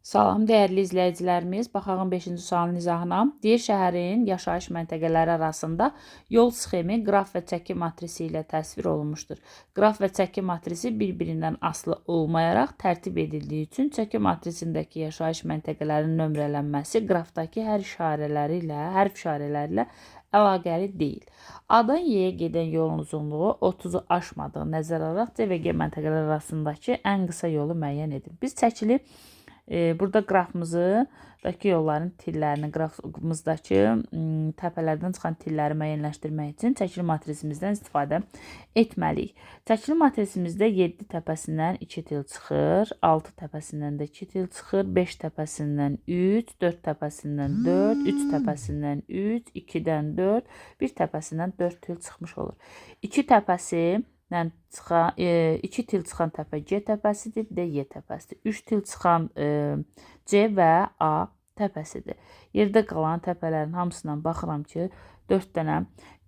Salam dəyərli izləyicilərimiz, baxağın 5-ci sualın izahına. Deyir, şəhərin yaşayış məntəqələri arasında yol sxemi qraf və çəki matrisi ilə təsvir olunmuşdur. Qraf və çəki matrisi bir-birindən asılı olmayaraq tərtib edildiyi üçün çəki matrisindəki yaşayış məntəqələrinin nömrələnməsi qrafdakı hər işarələri ilə, hərf işarələri ilə əlaqəli deyil. A-dan Y-yə gedən yolun uzunluğu 30-u aşmadığı nəzərə alaraq C və G məntəqələri arasındakı ən qısa yolu müəyyən edin. Biz çəkili burada qrafımızdakı yolların tillərini, qrafımızdakı təpələrdən çıxan tilləri müəyyənləşdirmək üçün çəkili matrisimizdən istifadə etməliyik. Çəkili matrisimizdə 7 təpəsindən 2 til çıxır, 6 təpəsindən də 2 til çıxır, 5 təpəsindən 3, 4 təpəsindən 4, 3 təpəsindən 3, 2-dən 4, 1 təpəsindən 4 til çıxmış olur. 2 təpəsi çıxan, 2 til çıxan təpə C təpəsidir, bir də Y təpəsidir. 3 til çıxan C və A təpəsidir. Yerdə qalan təpələrin hamısından baxıram ki, 4 dənə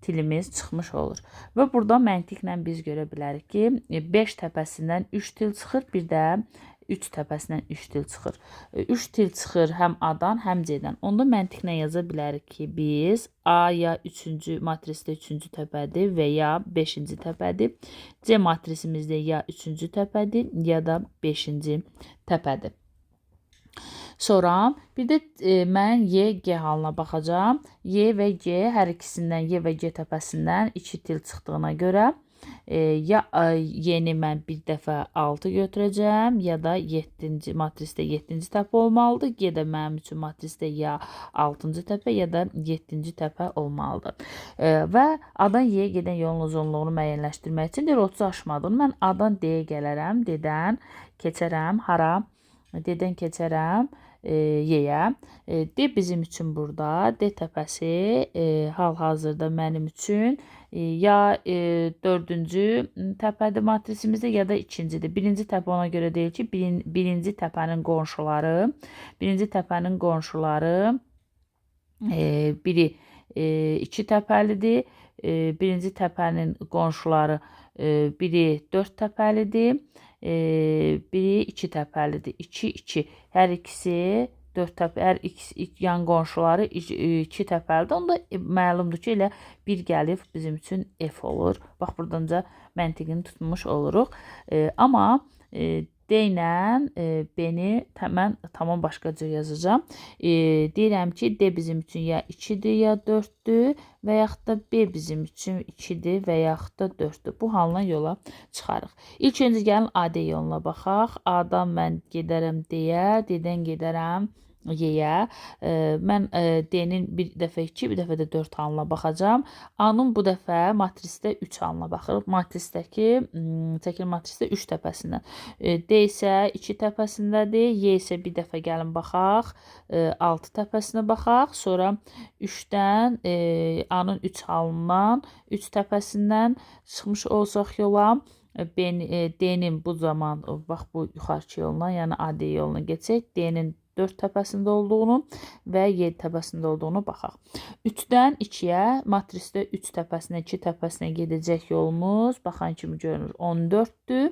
tilimiz çıxmış olur. Və burada məntiqlə biz görə bilərik ki, 5 təpəsindən 3 til çıxır, bir də 3 təpəsindən 3 til çıxır. 3 til çıxır həm A-dan, həm C-dən. Onda məntiqlə yaza bilərik ki, biz A ya 3-cü matrisdə 3-cü təpədir və ya 5-ci təpədir. C matrisimizdə ya 3-cü təpədir, ya da 5-ci təpədir. Sonra bir də mən Y, G halına baxacağam. Y və G hər ikisindən, Y və G təpəsindən 2 til çıxdığına görə ya yeni mən bir dəfə 6 götürəcəm, ya da 7-ci matrisdə 7-ci təpə olmalıdır. G də mənim üçün matrisdə ya 6-cı təpə, ya da 7-ci təpə olmalıdır. Və A-dan Y-yə gedən yolun uzunluğunu müəyyənləşdirmək üçün deyir 30 aşmadığını mən A-dan D-yə gələrəm, D-dən keçərəm hara? D-dən keçərəm Y-yə. D bizim üçün burada, D təpəsi hal-hazırda mənim üçün ya 4-cü təpədir matrisimizdə, ya da 2-cidir. Birinci təpə ona görə deyil ki, birinci təpənin qonşuları, birinci təpənin qonşuları biri 2 təpəlidir, birinci təpənin qonşuları biri 4 təpəlidir, biri 2 təpəlidir. 2, 2. Hər ikisi 4 təpə, hər ikisi yan qonşuları 2 təpəlidir. Onda məlumdur ki, elə 1 gəlib bizim üçün F olur. Bax, buradanca məntiqini tutmuş oluruq. Amma D ilə B-ni mən tamam başqa cür yazacağam. Deyirəm ki, D bizim üçün ya 2-dir, ya 4-dür və yaxud da B bizim üçün 2-dir və yaxud da 4-dür. Bu halına yola çıxarıq. İlk öncə gəlin AD yoluna baxaq. A-dan mən gedərəm D-yə, D-dən gedərəm Y-yə. Mən D-nin bir dəfə 2, bir dəfə də 4 halına baxacağam. A-nın bu dəfə matrisdə 3 halına baxırıq. Matrisdəki, çəkili matrisdə 3 təpəsindən. D isə 2 təpəsindədir. Y isə bir dəfə gəlin baxaq. 6 təpəsinə baxaq. Sonra 3-dən, A-nın 3 halından, 3 təpəsindən çıxmış olsaq yola. D-nin bu zaman, bax bu yuxarıki yoluna, yəni AD yoluna keçək. D-nin 4 təpəsində olduğunu və 7 təpəsində olduğunu baxaq. 3-dən 2-yə, matrisdə 3 təpəsinə, 2 təpəsinə gedəcək yolumuz, baxan kimi görünür, 14-dür.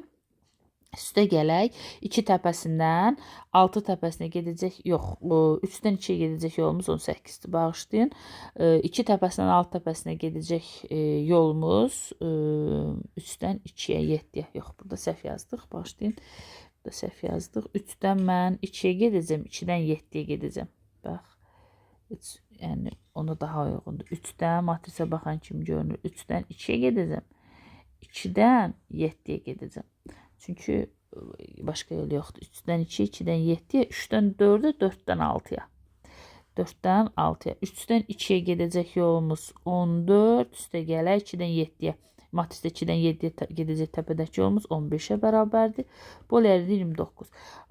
Üstə gələk, 2 təpəsindən 6 təpəsinə gedəcək, yox, 3-dən 2-yə gedəcək yolumuz 18-dir, bağışlayın. 2 təpəsindən 6 təpəsinə gedəcək yolumuz 3-dən 2-yə, 7-yə, yox, burada səhv yazdıq, bağışlayın. Burada səhv yazdıq. 3-dən mən 2-yə gedəcəm, 2-dən 7-yə gedəcəm. Bax, 3, yəni ona daha uyğundur. 3-dən matrisə baxan kimi görünür. 3-dən 2-yə gedəcəm, 2-dən 7-yə gedəcəm. Çünki başqa yol yoxdur. 3-dən 2-yə, 2-dən 7-yə, 3-dən 4-ə, 4-dən 6-ya. 4-dən 6-ya. 3-dən 2-yə gedəcək yolumuz 14, üstə gələk 2-dən 7-yə. Matrisdə 2-dən 7-yə gedəcək təpədəki yolumuz 15-ə bərabərdir. Bu eləyir 29.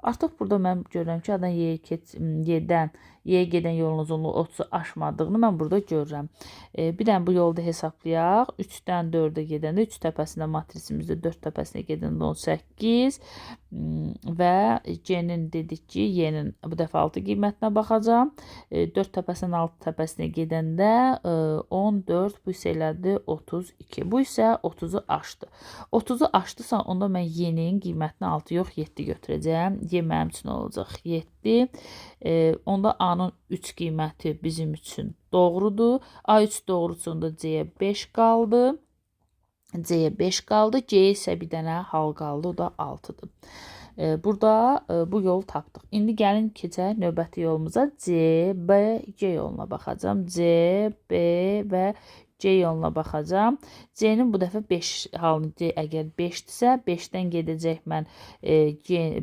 Artıq burada mən görürəm ki, A-dan Y-dən Y-yə gedən yolun uzunluğu 30-u aşmadığını mən burada görürəm. Bir dənə bu yolda hesablayaq. 3-dən 4-ə gedəndə 3 təpəsində matrisimizdə 4 təpəsinə gedəndə 18 və C-nin dedik ki, Y-nin bu dəfə 6 qiymətinə baxacağam. 4 təpəsindən 6 təpəsinə gedəndə 14, bu isə elədi 32. Bu isə isə 30-u aşdı. 30-u aşdısa, onda mən Y-nin qiymətini 6 yox, 7 götürəcəyəm. Y mənim üçün olacaq 7. Onda A-nın 3 qiyməti bizim üçün doğrudur. A3 doğrusu onda C-yə 5 qaldı. C-yə 5 qaldı. C isə bir dənə hal qaldı, o da 6-dır. Burada bu yolu tapdıq. İndi gəlin keçək növbəti yolumuza. C, B, G yoluna baxacağam. C, B və C yoluna baxacağam. C-nin bu dəfə 5 halını, C əgər 5-dirsə, 5-dən gedəcək mən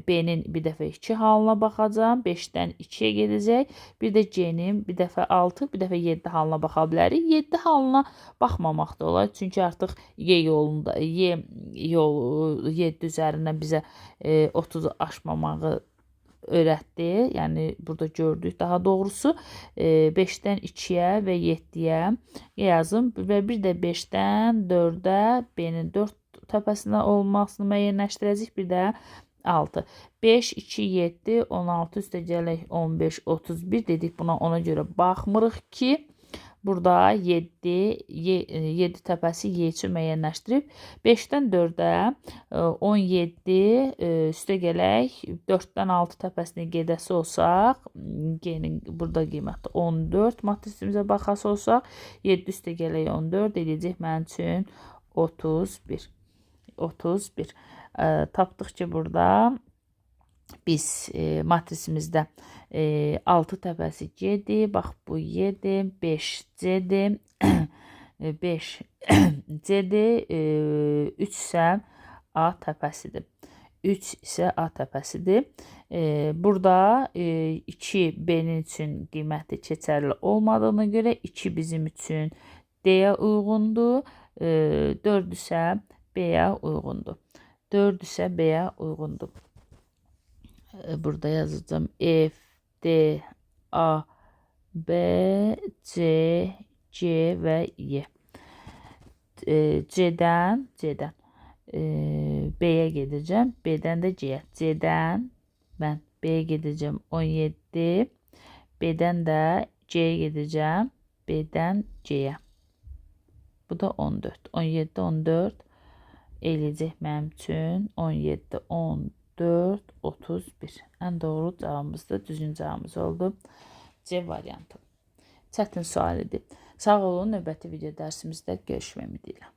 B-nin bir dəfə 2 halına baxacağam. 5-dən 2-yə gedəcək. Bir də C-nin bir dəfə 6, bir dəfə 7 halına baxa bilərik. 7 halına baxmamaq da olar. Çünki artıq Y yolunda, Y yolu 7 üzərindən bizə 30-u aşmamağı öyrətdi. Yəni burada gördük daha doğrusu 5-dən 2-yə və 7-yə yazım və bir də 5-dən 4-ə B-nin 4 təpəsinə olmasını müəyyənləşdirəcəyik. Bir də 6. 5, 2, 7, 16 üstə gələk 15, 31 dedik. Buna ona görə baxmırıq ki, burada 7, 7 təpəsi Y üçün müəyyənləşdirib. 5-dən 4-ə 17 üstə gələk 4-dən 6 təpəsinə gedəsi olsaq, G-nin burada qiyməti 14 matrisimizə baxası olsaq, 7 üstə gələk 14 eləyəcək mənim üçün 31. 31. Tapdıq ki, burada biz matrisimizdə 6 təpəsi G-dir, bax bu Y-dir, 5 C-dir, 5 C-dir, 3 isə A təpəsidir. 3 isə A təpəsidir. Burada 2 B-nin üçün qiyməti keçərli olmadığına görə 2 bizim üçün D-yə uyğundur, 4 isə B-yə uyğundur. 4 isə B-yə uyğundur. Burada yazacağım F, D, A, B, C, G və Y. C-dən B-yə gedəcəm. B-dən də C-yə. C-dən mən B-yə gedəcəm 17. B-dən də C-yə gedəcəm. B-dən C-yə. Bu da 14. 17, 14 eləyəcək mənim üçün 17, 14, 31. Ən doğru cavabımız da düzgün cavabımız oldu. C variantı. Çətin sual idi. Sağ olun. Növbəti video dərsimizdə görüşmək ümidi ilə.